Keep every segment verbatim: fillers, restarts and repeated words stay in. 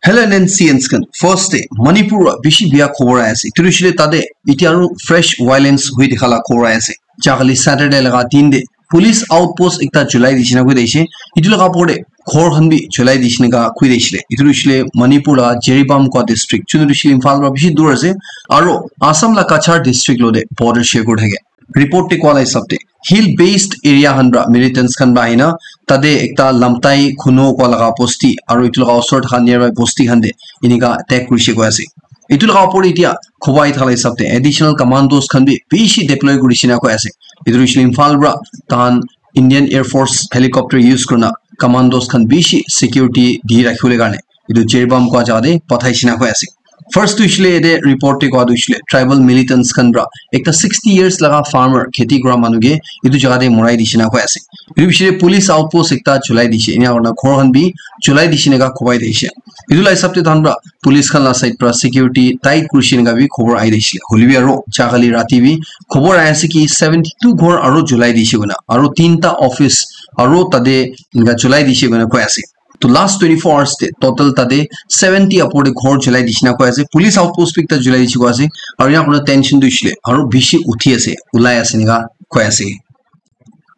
Hello, N N C Ns khan. First day, Manipur wa bishi biya khobor ahi ase. Itu hoishe le tate itya aru fresh violence hui dikha la khobor ahi ase. Jahali Saturday laga din de police outpost ekta julai dishina koi dise. Itu laga opor de ghor khan bi julai dishina ka koi dise. Itu hoishe le Manipur laga Jiribam koi district. Chunu hoishe le Imphal pra bishi dur ase. Aro Assam la Cachar district lo de border share kuri thake. Report te koa la hisab te hill based area khan pra militants khan pra ahina tate ekta Lamtai Khuno koa laga bosti aro itu laga osor thaka nearby bosti khan te enika attack kurishe koi ase. Itu laga opor te itya khobor ahi thaka la hisab te additional commandos khan bi bishi deploy kurishe na koi ase. Itu hoishe le Imphal pra tahan Indian Air Force helicopter use kurina commandos khan bishi security di rakhibole karne itu Jiribam koa jaga te pathaishe na koi ase. First tu hoishe le yate report te koa tu hoishe le tribal militants khan pra ekta sixty years laga farmer kheti kura manu ke itu jaga te morai dishe na koi ase. Itu hoishe le police outpost ekta julai dishe, enia kurina ghor khan bi julai dishe na ka khobor ahi thakishe. Itu la hisab te tahan pra police khan la side pra security tight kurishe na ka bi khobor ahi thakishe. Hoilebi aro jahali rati bi khobor ahi ase ki seventy two ghor aro julai dishe koina aro tinta office aro tate enika julai dishe koina koi ase. To last twenty four hours te total tate seventy opor te ghor julai dishina koi ase, police outpost bi ekta julai dishe koi ase, aru enia kurina tension tu hoishe le aru bishi uthi ase, ulai ase enika koi ase.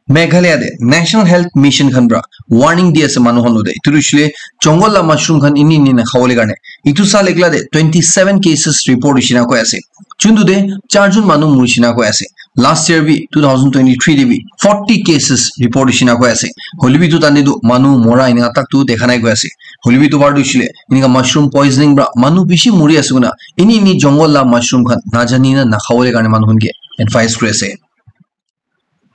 Meghalaya te National Health Mission khan pra warning di ase manu khan lo de, itu hoishe le jungle la mushroom khan ini ini na khabole karne. Itu sa lekla de twenty seven cases report dishina koi ase. Chuntu de charjun manu murishina koi ase. Last year bi two thousand twenty three de bi forty cases report dishina koi ase. Hoilebi tu tani tu manu mora enika tak tu dekha nai koi ase. Hoilebi tu bar tu hoishe le enika mushroom poisoning pra manu bishi muri ase koina ini ini jungle la mushroom khan najani na nakhabole karne manu khan ke advice kuri ase.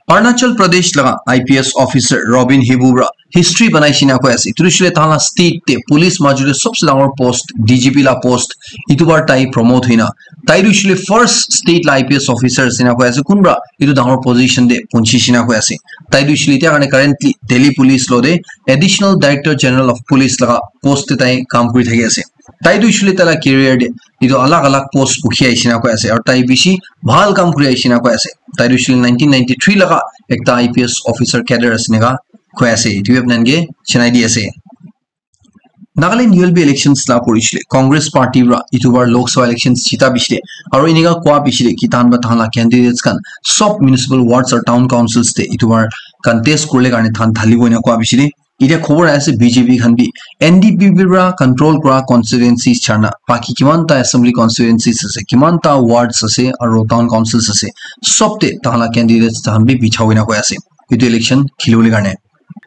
Arunachal Pradesh laga I P S officer Robin Hibu pra history banai shina koi ase. Itu hoishe le tahan la state te police major te sobse dangor post, D G P la post, itu bar tai promote hoina. Tai tu hoishe le first state la I P S officer ase na koi ase, kunba itu dangor position te punchi shina koi ase. Tai tu hoishe le etiya karne currently Delhi Police lo de Additional Director General of Police laga post te tai kam kuri thaki ase. Tai tu hoishe le tai la career de itu alag alag post bukhi ahi shina koi ase, aru tai bishi bhal kam kuri ahi shina koi ase. Tai tu hoishe le nineteen ninety three laga ekta I P S officer cadre ase enika koi ase. Itu bi apni khan ke chinai di ase. Nagaland U L B elections la pori hoishe le Congress party pra itu bar Lok Sabha elections jita bishi le aru enika koa bishi le ki tahan pra tahan la candidates khan sob municipal wards aru town councils te itu bar contest kurle karne tahan thalibo enika koa bishi le. Etiya khobor ahi ase B J P khan bi N D P P pra control kura constituencies chana baki kiman ta assembly constituencies ase, kiman ta wards ase aru town councils ase, sob te tahan la candidates tahan bi bichawina koi ase etu election khilibole karne.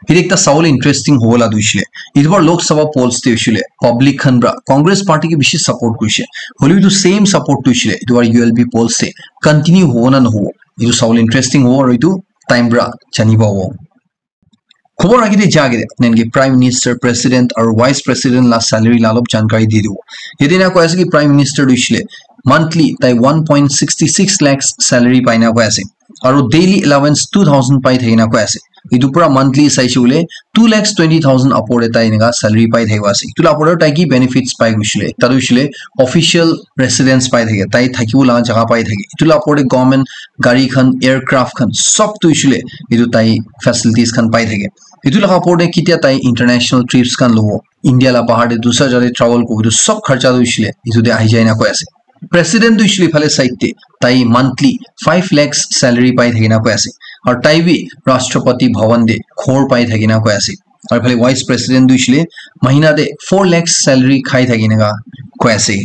Etu ekta sabole interesting hobo la tu hoishe le, etu bar Lok Sabha polls te hoishe le public khan pra Congress party ke bishi support kurishe, hoilebi etu same support tu hoishe le etu bar U L B polls te continue hobo na nahobo, etu sabole interesting hobo aru etu time pra jani pabo. Khobor age te ja age te apni khan ke Prime Minister, President aru Vice President la salary la olop jankari di dibo. Yate ena koi ase ki Prime Minister tu hoishe le monthly tai one point six six lakhs salary pai na koi ase. Aru daily allowance two thousand pai thaki na koi ase. Etu pura monthly saishe koile two lakhs twenty thousand upor te tai eneka salary pai thakibo ase. Etu la upor te tai ki benefits pai koishe le, ekta tu hoishe le official residence pai thake, tai thakibo la jaga pai thake. Etu la upor te government gari khan, aircraft khan, sob tu hoishe le etu tai facilities khan pai thake. Etu laga upor te ketia tai international trips khan lobo, India la bahar te dusra jaga te travel kuribo, etu sob kharcha tu hoishe le etu te ahi jai na koi ase. President tu hoishe le ephale side te tai monthly five lakhs salary pai thaki na koi ase. Aru tai bi Rashtrapati Bhavan te ghor pai thaki na koi ase. Aru ephale Vice President tu hoishe le mahina te four lakhs salary khai thaki na koi ase.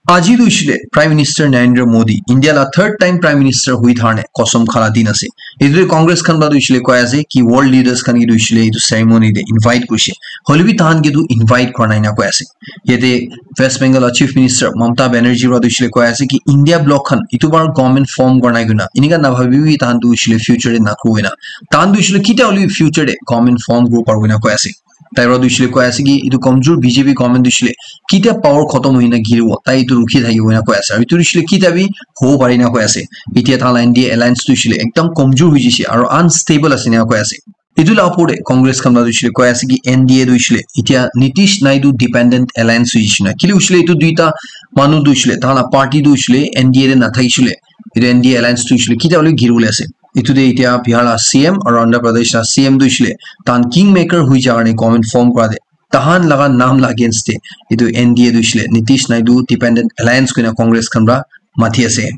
Aji tu hoishe le Prime Minister Narendra Modi, India la third time Prime Minister hui thar ne kosam khala din ase. Etu te Congress khan pra tu hoishe le koi ase ki world leaders khan ke tu hoishe le etu ceremony te invite kurishe. Hoilebi tahan ke tu invite kura nai na koi ase. Yate West Bengal la Chief Minister Mamata Banerjee pra tu hoishe le koi ase ki India bloc khan etu bar government form kura nai koina eneka na bhabi bi tahan tu hoishe le future te na kuribo na. Tahan tu hoishe le ketia hoilebi future te government form kuribo paribo na koi ase. Tai pra tu hoishe le koi ase ki etu komjor B J P government tu hoishe le ketia power khotom hoi na giribo, tai etu rukhi thakibo ena koi ase. Aru etu hoishe le ketia bi hobo pare na koi ase. Etia tahan la N D A alliance tu hoishe le ekdam komjor hoi jaise aru unstable ase ena koi ase. Etu la upor te Congress khan pra tu hoishe le koi ase ki N D A tu hoishe le etia Nitish Naidu dependent alliance hoi jaise na. Kile hoishe le etu duita manu tu hoishe le tahan la party tu hoishe le N D A te na thakishe le etu N D A alliance tu hoishe le ketia hoile giri bole ase. Etu te etia Bihar la C M aru Andhra Pradesh la C M tu hoishe le tahan kingmaker hoi ja karne government form kura te tahan laga naam la against te etu N D A tu hoishe le Nitish Naidu Dependent Alliance koina Congress khan pra mati ase.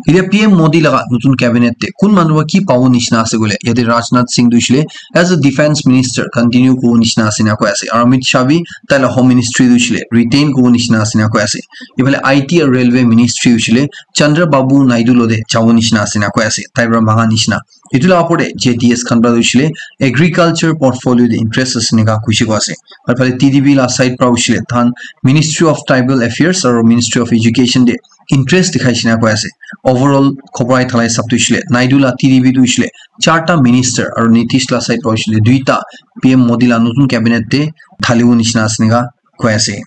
Etia P M Modi laga notun cabinet te kun manu pra ki pabo nishina ase koile, yate Rajnath Singh tu hoishe le as a defense minister continue kubo nishina ase na koi ase. Aru Amit Shah bi tai la home ministry tu hoishe le retain kubo nishina ase na koi ase. Ifale I T aru railway ministry hoishe le Chandra Babu Naidu lo te jabo nishina ase na koi ase. Tai pra maga nishina. Etu la opor te J D S khan pra tu hoishe le agriculture portfolio te interest ase neka kuishe ko ase. Aru phale T D P la side pra hoishe le tahan Ministry of Tribal Affairs aru Ministry of Education te interest dikhai shina koi ase. Overall, khobor ai thalai sab tu hoishe le Naidu la T D P tu hoishe le charta minister aru Nitish la side pra hoishe le duita P M Modi la notun cabinet te thalibo nishina ase neka koi ase.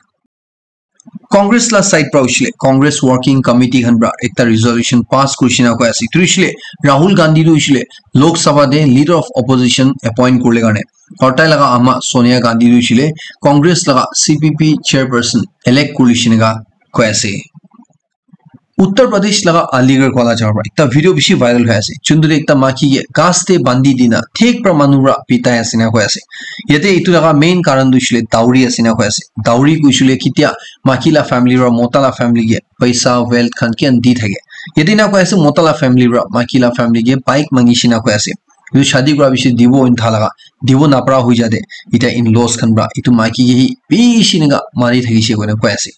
Congress la side pra hoishe le Congress Working Committee khan pra ekta resolution pass kurishe na koi ase. Etu hoishe le Rahul Gandhi tu hoishe le Lok Sabha te Leader of Opposition appoint kurile karne. Aru tai laga ama Sonia Gandhi tu hoishe le Congress laga C P P chairperson elect kurishe neka koi ase. Uttar Pradesh laga Aligarh kola jaga pra ekta video bishi viral hoi ase. Juntu te ekta maki ke ghas te bandi dina thik pra manu pra pitai ase na koi ase. Yate etu laga main karan tu hoishe le dowry ase na koi ase. Dowry koishe le ketia maki la family pra mota la family ke paisa, wealth khan kian di thake. Yate na koi ase mota la family pra maki la family ke bike mangishe na koi ase. Etu shadi kura bishi dibo in tha laga, dibo napra hoi jate. Ita in-laws khan pra etu maki ke hi bishi neka mari thakishe koina koi ase.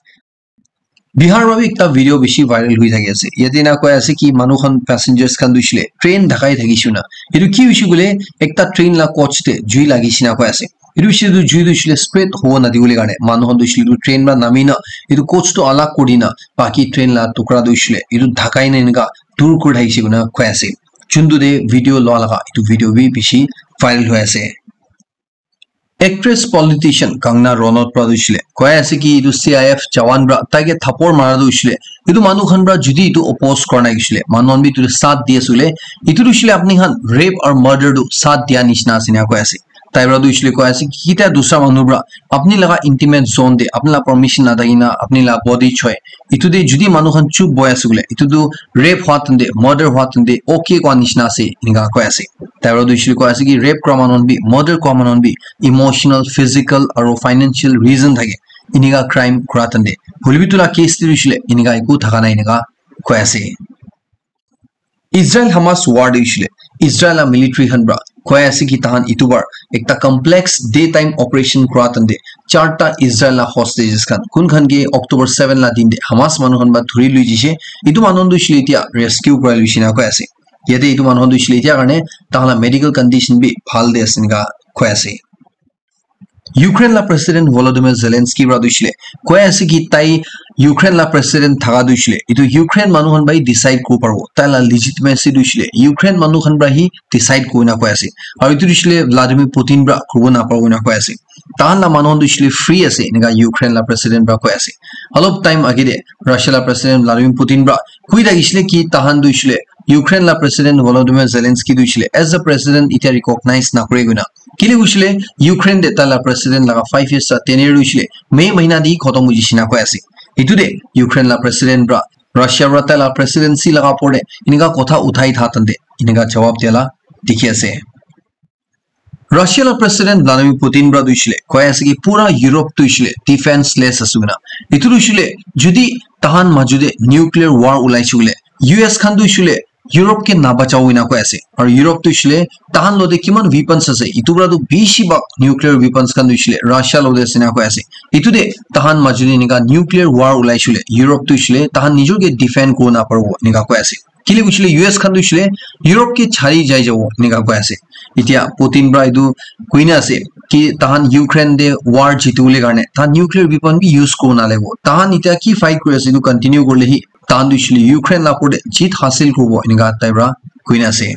Bihar ma bi ekta video bishi viral hui thaki ase. Yate na koi ase ki manu khan passengers khan tu hoishe le train dhakai thakishe na. Etu ki hoishe koile ekta train la coach te jui lagishina koi ase. Etu hoishe tu jui tu hoishe le spread hobo na dibole karne manu khan tu hoishe le etu train pra nami na etu coach tu alag kuri na baki train la tukra tu hoishe le etu dhakai na eneka dur kuri thakishe koina koi ase. Juntu te video lua laga etu video bi bishi viral hoi ase. Actress politician Kangana Ranaut pra tu hoishe le koi ase ki etu C I F jawan pra tai ke thapor mara tu hoishe le etu manu khan pra judi etu oppose kora nai hoishe le manu khan bi etu te saath di ase koile etu tu hoishe le apni khan rape or murder tu saath dia nishina ase ena koi ase. Tai pra tu hoishe le koi ase ki kitia dusra manu pra apni laga intimate zone te apni la permission na thaki na apni la body choi etu te judi manu khan chup bohi ase koile etu tu rape hua tante murder hua tante okay koi nishina ase enika koi ase. Tai pra tu hoishe le koi ase ki rape kora manu khan bi murder kora manu khan bi emotional, physical aru financial reason thake enika crime kora tante hoile bi etu la case te hoishe le enika eku thaka nai enika koi ase. Israel Hamas war te hoishe le Israel la military khan pra koi ase ki tahan etu bar ekta complex daytime operation kora tante charta Israel la hostages khan kun khan ke October seven la din te Hamas manu khan pra dhuri lui jishe etu manu khan tu hoishe le etia rescue kora lui jishe na koi ase. Yate etu manu khan tu hoishe le etia karne tahan la medical condition bi bhal te ase enika koi ase. Ukraine la President Volodymyr Zelensky pra tu hoishe le koi ase ki tai Ukraine la President thaka tu hoishe le etu Ukraine manu khan pra hi decide kuribo paribo tai la legitimacy tu hoishe le Ukraine manu khan pra hi decide kurina koi ase. Aru etu tu hoishe le Vladimir Putin pra kuribo naparibo ena koi ase. Tahan la manu khan tu hoishe le free ase enika Ukraine la President pra koi ase. Olop time age te Russia la President Vladimir Putin pra koi thakishe le ki tahan tu hoishe le Ukraine la President Volodymyr Zelensky tu hoishe le as a president etia recognize nakore koina kile hoishe le Ukraine te tai la president laga five years la tenure hoishe le May mahina te hi khotom hoi jishe na koi ase. Etu te Ukraine la president pra Russia pra tai la presidency laga opor te enika kotha uthai tha tante enika jawab dia la dikhi ase. Russia la president Vladimir Putin pra tu hoishe le koi ase ki pura Europe tu hoishe le defenseless ase koina. Etu tu hoishe le judi tahan maju te nuclear war ulai she koile U S khan tu hoishe le Europe ke nabachabo ena koi ase. Aru Europe tu hoishe le tahan lo te kiman weapons ase, etu pra tu bishi bhag nuclear weapons khan tu hoishe le Russia lo te ase ena koi ase. Etu te tahan maju te enika nuclear war ulai she koile Europe tu hoishe le tahan nijor ke defend kuribo naparibo enika koi ase. Kile hoishe le U S khan tu hoishe le Europe ke chari jai jabo enika koi ase. Etia Putin pra etu koina ase ki tahan Ukraine te war jitibole karne tahan nuclear weapon bi use kuribo nalagibo. Tahan etia ki fight kuri ase etu continue kurile hi tahan tu hoishe le Ukraine la opor te jit hasil kuribo enika tai pra koina ase.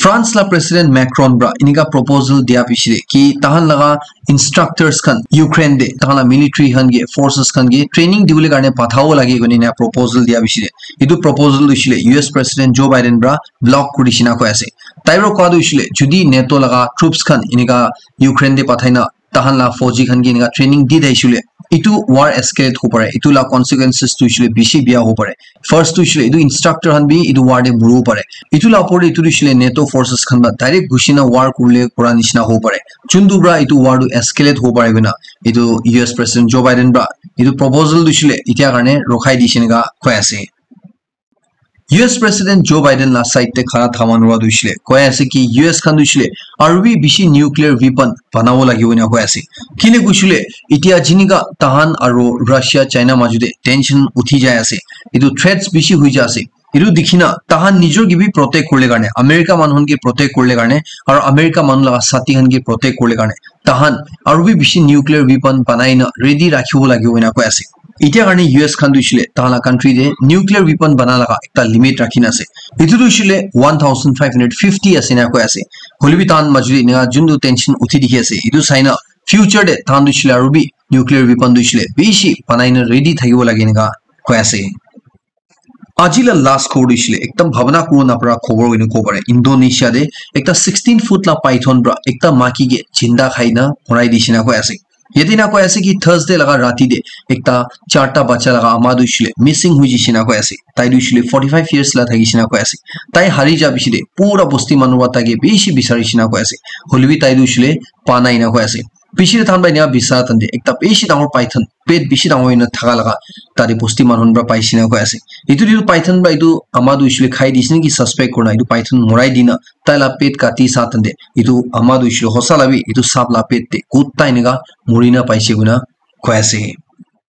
France la President Macron pra enika proposal dia piche te ki tahan laga instructors khan Ukraine te tahan la military khan ke forces khan ke training dibole karne pathabo lage koina ena proposal dia piche te etu proposal tu hoishe le U S President Joe Biden pra block kuri dishina koi ase. Tai pra koa tu hoishe le judi NATO laga troops khan enika Ukraine te pathai na tahan la fauji khan ke enika training di thakishe koile Itu war escalate ho pare, itu la consequences tu hoishile bishi bia ho pare. First tu hoishile itu instructor khan bi itu war te muribo pare. Itu la opor te itu tu hoishile NATO forces khan ba direct gushina war kurle kura nishina ho pare. Chuntu pra itu war tu escalate ho pare koina itu U S President Joe Biden pra itu proposal tu hoishile itia karne rokhai dishe enika koi ase. U S President Joe Biden la side te khara thaman wa tu hoishile koi ase ki U S khan tu hoishile aru bi bishi nuclear weapon banabo lagibo ena koi ase. Kile koishile itia jinika tahan aru Russia China majo te tension uthi jai ase. Itu threats bishi hui jai ase. Itu dikhina tahan nijor ke bi protect kurle karne, America manu khan ke protect kurle karne, aru America manu laga sati khan ke protect kurle karne, tahan aru bi bishi nuclear weapon banai na ready rakhibo lagibo ena koi ase. Itia karne U S khan tu hoishile tahan la country te nuclear weapon bana laga ekta limit rakhina ase. Itu tu hoishile one thousand five hundred fifty ase na koi ase. Hoile bi tahan majuli ena juntu tension uthi dikhi ase. Itu sai na future te tahan tu hoishile aru bi nuclear weapon tu hoishile bishi banai na ready thakibo lage ena koi ase. Aji la last khobor tu hoishile ekdam bhabana kuribo napara khobor koina kobo pare. Indonesia te ekta sixteen foot la python pra ekta maki ke jinda khai na morai dishe na koi ase. Yate na koi ase ki Thursday laga rati te ekta charta bacha laga ama tu hoishile missing hui jishe na koi ase. Tai tu hoishile forty five years la thakishe na koi ase. Tai hari ja piche te pura bosti manu wa tai ke bishi bisarishe na koi ase. Hoile bi tai tu hoishile pa nai na koi ase. Piche te tahan pai ena bisara tahan te ekta bishi dangor python, pet bishi dangor hoina thaka laga tate bosti manu khan pra paishe na koi ase. Itu, itu python pra itu ama tu hoishile khai dishe naki suspect kurina itu python morai dina tai la pet kati sa tahan te itu ama tu hoishile hosa la bi itu sap la pet te kutta eneka murina paishe koina koi ase.